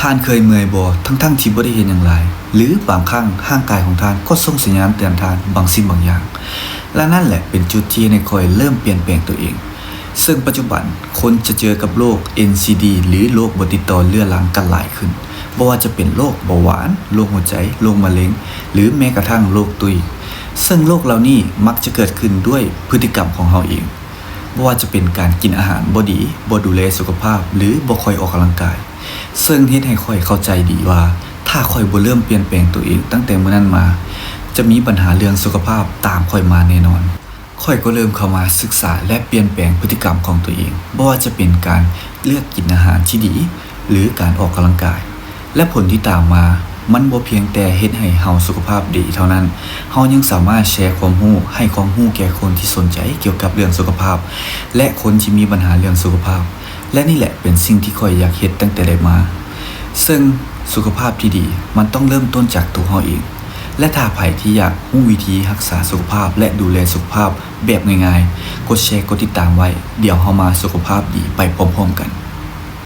ທ່ານເຄີຍເມື່ອຍບໍ່ ທັງໆທີ່ບໍ່ໄດ້ເຮັດຫຍັງຫຼາຍ ຫຼື ບາງຄັ້ງຮ່າງກາຍຂອງທ່ານກໍສົ່ງສັນຍານເຕືອນທ່ານບາງສິ່ງບາງຢ່າງ? ແລະ ນັ້ນແຫຼະເປັນຈຸດທີ່ເຮັດໃຫ້ຂ້ອຍເລີ່ມປ່ຽນແປງຕົວເອງ. ເຊິ່ງປັດຈຸບັນຄົນຈະເຈີກັບໂລກ ເອັນຊີດີ ຫຼື ໂລກບໍ່ຕິດຕໍ່ເຮື້ອລັງກັນຫຼາຍຂຶ້ນ, ບໍ່ວ່າຈະເປັນໂລກເບົາຫວານ, ໂລກຫົວໃຈ, ໂລກມະເຮັງ ຫຼື ແມ້ກະທັ້ງໂລກຕຸ້ຍ. ເຊິ່ງໂລກເຫຼົ່ານີ້ມັກຈະເກີດຂຶ້ນດ້ວຍພຶດຕິກຳຂອງເຮົາເອງ, ບໍ່ວ່າຈະເປັນການກິນອາຫານບໍ່ດີ, ບໍ່ດູແລສຸຂະພາບ ຫຼື ບໍ່ຄ່ອຍອອກກຳລັງກາຍ. ເຊິ່ງເຮັດໃຫ້ຂ້ອຍເຂົ້າໃຈດີວ່າ ຖ້າຂ້ອຍບໍ່ເລີ່ມປ່ຽນແປງຕົວເອງຕັ້ງແຕ່ມື້ນັ້ນມາ, ຈະມີບັນຫາເລື່ອງສຸຂະພາບຕາມຂ້ອຍມາແນ່ນອນ. ຂ້ອຍກໍເລີ່ມເຂົ້າມາສຶກສາ ແລະ ປ່ຽນແປງພຶດຕິກຳຂອງຕົວເອງ, ບໍ່ວ່າຈະເປັນການເລືອກກິນອາຫານທີ່ດີ ຫຼື ການອອກກຳລັງກາຍ. ແລະ ຜົນທີ່ຕາມມາ, ມັນບໍ່ພຽງແຕ່ເຮັດໃຫ້ເຮົາສຸຂະພາບດີເທົ່ານັ້ນ, ເຮົາຍັງສາມາດແຊຄວາມຮູ້, ໃຫ້ຄວາມຮູ້ແກ່ຄົນທີ່ສົນໃຈກ່ຽວກັບເລື່ອງສຸຂະພາບ ແລະ ຄົນທີ່ມີບັນຫາເລື່ອງສຸຂະພາບ. ແລະ ນີ້ແຫຼະເປັນສິ່ງທີ່ຂ້ອຍຢາກເຮັດຕັ້ງແຕ່ໃດມາ. ເຊິ່ງສຸຂະພາບທີ່ດີ ມັນຕ້ອງເລີ່ມຕົ້ນຈາກຕົວເຮົາເອງ. ແລະ ຖ້າໃຜທີ່ຢາກຮູ້ວິທີຮັກສາສຸຂະພາບ ແລະ ດູແລສຸຂະພາບແບບງ່າຍໆ, ກົດແຊ, ກົດຕິດຕາມໄວ້. ດຽວເຮົາມາສຸຂະພາບດີໄປພ້ອມໆກັນ.